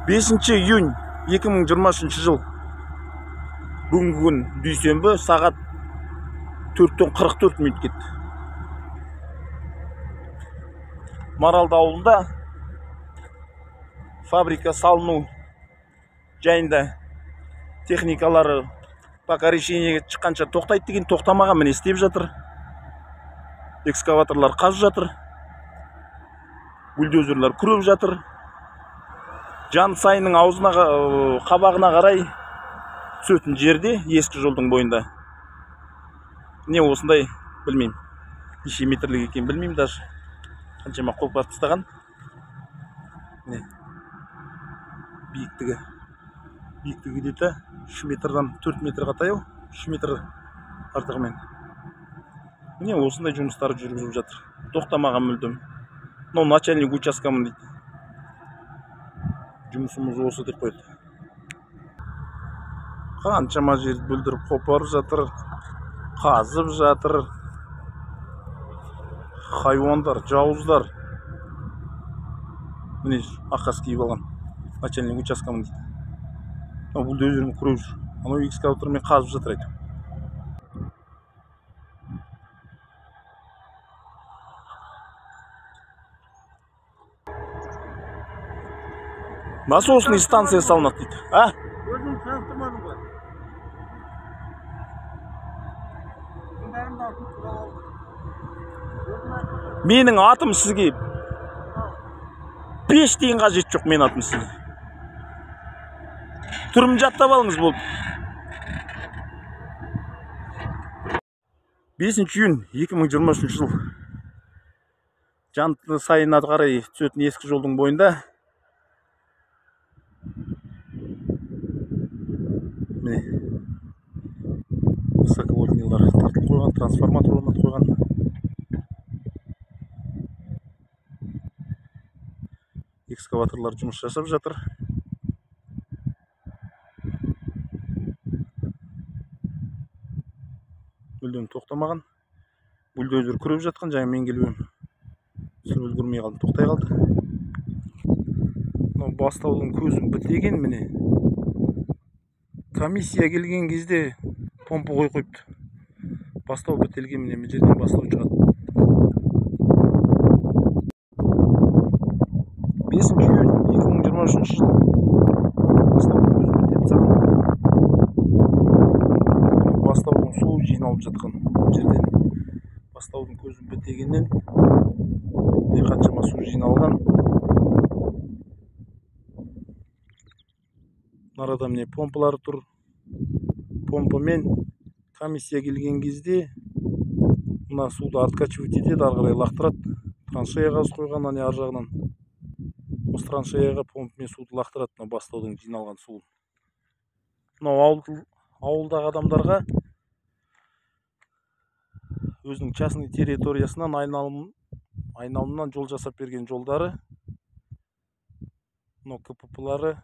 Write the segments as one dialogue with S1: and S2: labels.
S1: 5 июнь 2023 жыл. Бүгінгі күн дүйсенбі, сағат 4:44 минут кетті. Маралды ауылында фабрика салыну жайында техникалары пока решениеге шыққанша тоқтайды деген тоқтамаған, міне істеп жатыр. Экскаваторлар қазып жатыр. Бульдозерлер күреп жатыр. Жан сайының аузына, қабағына қарай түсетін жерде, ескі жолдың бойында. Не осындай, білмеймін. Неше метрлік екенін білмеймін даже. Қаншама қопарып тастаған. Міне. Биіктігі. Биіктігі где-то 3 метрдан 4 метрға таяу, 3 метр артығымен. Міне осындай жұмыстар жүргізіліп жатыр. Тоқтамаған мүлдем. Мынау начальник участкамын дейді. Жұмысымыз осы деп қойды. Қаншама жерді бүлдіріп қопарып жатыр, қазып жатыр. Хайуандар, жауыздар. Міне аққас киіп алған начальник участкамын дейді. Мынау бульдозермен күреп жүр. Анау экскаватормен қазып жатыр әйтеуір. Насосный станция салынады дейді. А?
S2: Өзің таныстырмадың ғой.
S1: Менің атым сізге 5 тиын қажет жоқ, менің атым сізге. Түрімді жаттап алыңыз болды. 5 июнь 2023 жыл. Жанты сайына қарай түсетін ескі жолдың бойында. Міне высоковольтныйлар тартылып қойған, трансформатор орнатып қойған. Экскаваторлар жұмыс жасап жатыр. Мүлдем тоқтамаған. Бульдозер күреп жатқан, жаңа мен келіп едім. Түсіріп үлгермей қалдым, тоқтай қалды. Мынау бастаудың көзін бітеген міне. Комиссия келген кезде помпа қойып қойыпты. Бастау бітелген міне, мына жерден бастау шығады. 5 июнь 2023 жыл. Бастаудың көзін бітеп тастаған. Бастаудың суы жиналып жатқан. Мына жерден бастаудың көзін бітегеннен міне қаншама су жиналған. Арада міне помпалар тұр. Помпамен комиссия келген кезде мына суды откачивать етеді, ары қарай лақтырады. Траншея қазып қойған ане ар жағынан. Осы траншеяға помпамен суды лақтырады, мына бастаудың жиналған суын. Мынау ауылдағы адамдарға өзінің частный территориясынан айналымнан жол жасап берген жолдары, мынау КПП-лары,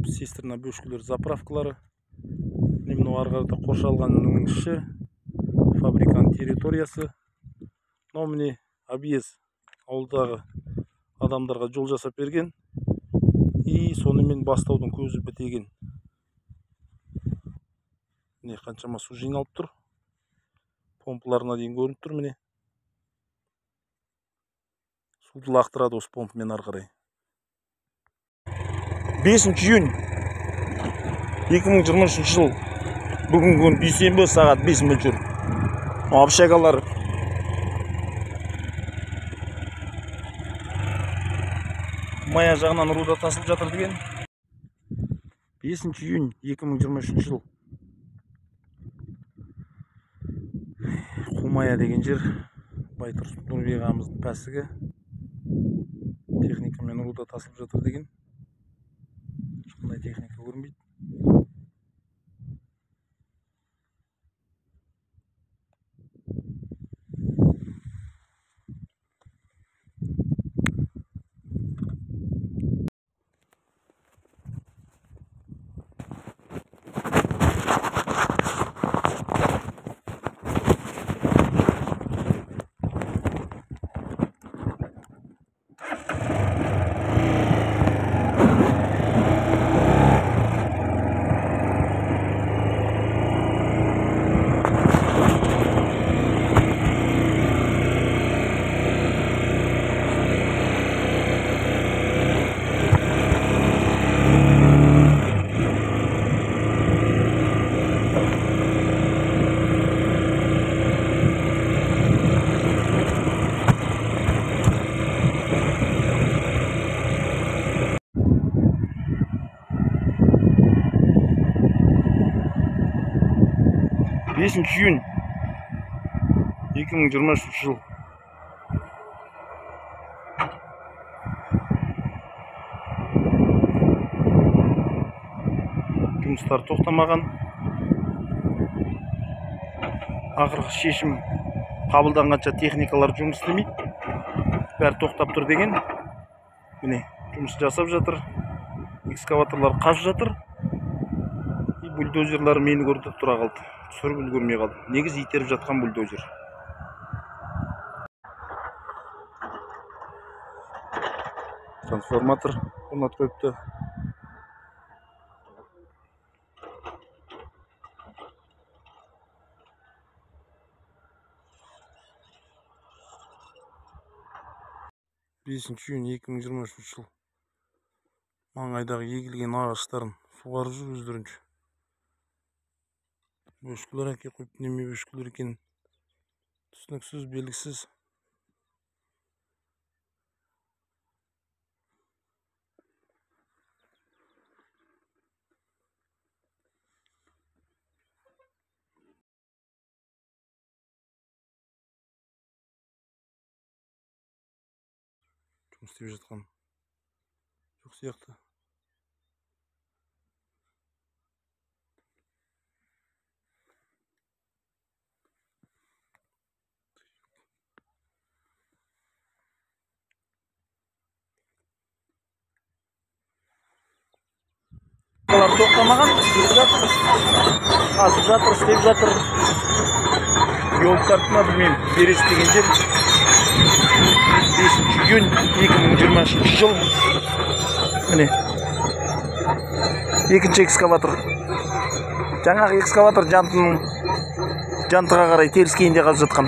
S1: сестрина бөшкелер, заправкалары. Міне мынау ары қарата қоршалғанның іші, фабриканың территориясы. Мынау міне объезд, ауылдағы адамдарға жол жасап берген. И сонымен бастаудың көзі бітеген. Міне қаншама су жиналып тұр. Помпаларына дейін көрініп тұр міне. Суды лақтырады осы помпамен ары қарай. 5 июнь 2023 жыл. Бүгінгі күн дүйсенбі, сағат 5:04. Общагалар мая жағынан руда тасылып жатыр деген. 5 июнь 2023 жыл. Қумая деген жер, Байтұрсын Нұрбек ағамыздың пәсігі. Техникамен руда тасылып жатыр деген. Ешқандай техника көрінбейді. 5 июнь 2023 жыл. Жұмыстар тоқтамаған. Ақырғы шешім қабылданғанша техникалар жұмыс істемейді. Бәрі тоқтап тұр деген. Міне, жұмыс жасап жатыр. Экскаваторлар қазып жатыр. И бульдозерлар мені көрді, тұра қалды. Түсіріп үлгермей қалды. Негізі итеріп жатқан бульдозер. Трансформатор орнатып қойыпты. 5 июнь 2023 жыл. Маңайдағы егілген ағаштарын суарып жүр өздерінше. Бөшкелер әкеліп қойыпты, неме бөшкелер екен түсініксіз, белгісіз. Жұмыс істеп жатқан жоқ сияқты. Олар тоқтамаған, жүріп жатыр, асып жатыр, істеп жатыр. Геологтар ма білмеймін, Берес деген жер. 5 июнь 2023 жыл. Міне, екінші экскаватор. Жаңағы экскаватор жантыға қарай теріскейінде қазып жатқан.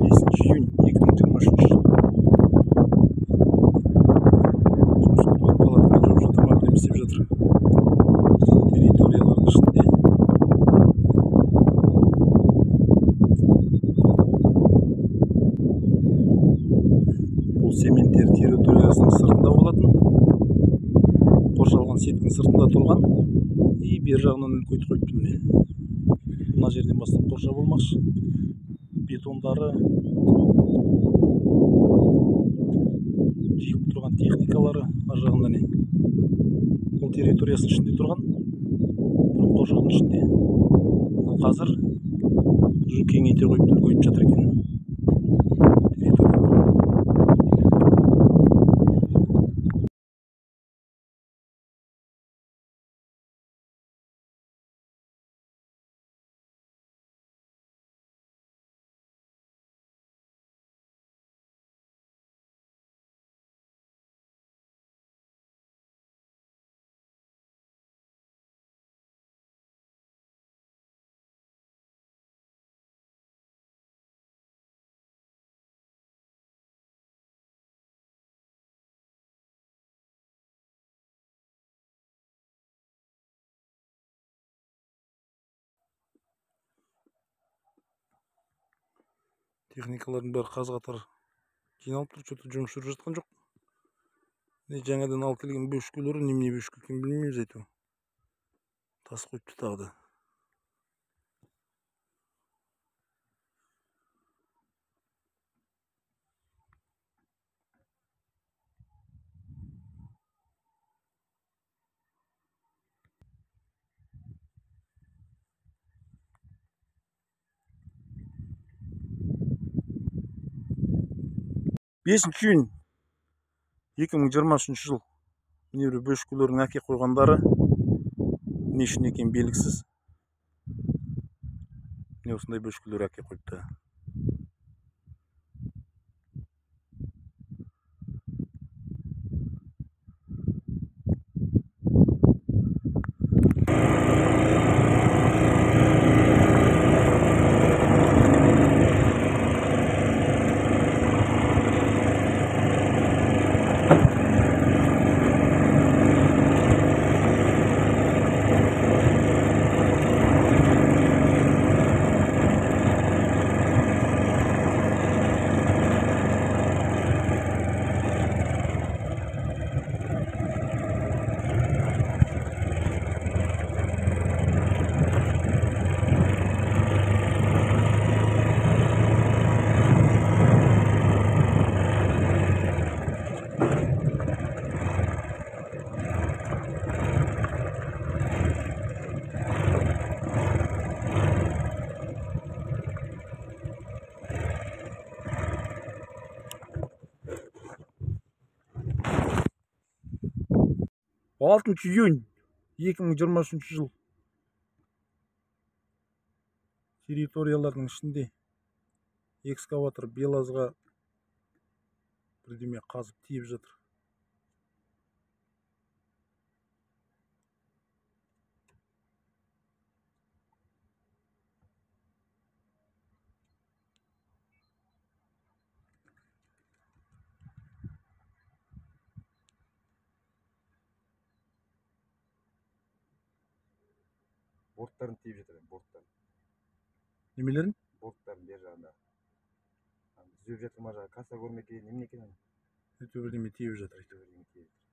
S1: 5 июнь 2023 жыл. Жұмыс палатамен жауып жатыр ма, бірдеме істеп жатыр. Территориялардың ішінде. Бұл цементтер территориясының сыртында болатын. Қоршалған сеткінің сыртында тұрған. И бер жағынан үлкейтіп қойыпты міне. Мына жерден бастап қоршау болмақшы. Бетондары, жиылып тұрған техникалары ар жағында не. Ол территориясының ішінде тұрған, бұрын қоршаудың ішінде. Ал қазір уже кеңейте қойыпты, үлкейтіп жатыр екен. Техникалардың бәрі қаз қатар жиналып тұр, что-то жұмыс жүріп жатқан жоқ. Не жаңадан алып келген бөшкелері, немене бөшке екенін білмейміз әйтеуір. Тас қойыпты тағы да. 5 июнь 2023 жыл. Міне бір бөшкелердің әке қойғандары не үшін екені белгісіз. Міне осындай бөшкелер әке қойыпты. 6 июнь 2023 жыл. Территориялардың ішінде экскаватор Белазға бірдеме қазып тиіп жатыр.
S3: Борттарын тиіп жатыр, борттарын.
S1: Немелерін?
S3: Борттарын бер жағында. Түзеп жатыр ма жағы, касса көрме екен, немене екен?
S1: Әйтеуір бірдеме тиіп жатыр.
S3: Әйтеуір бірдеме тиіп жатыр.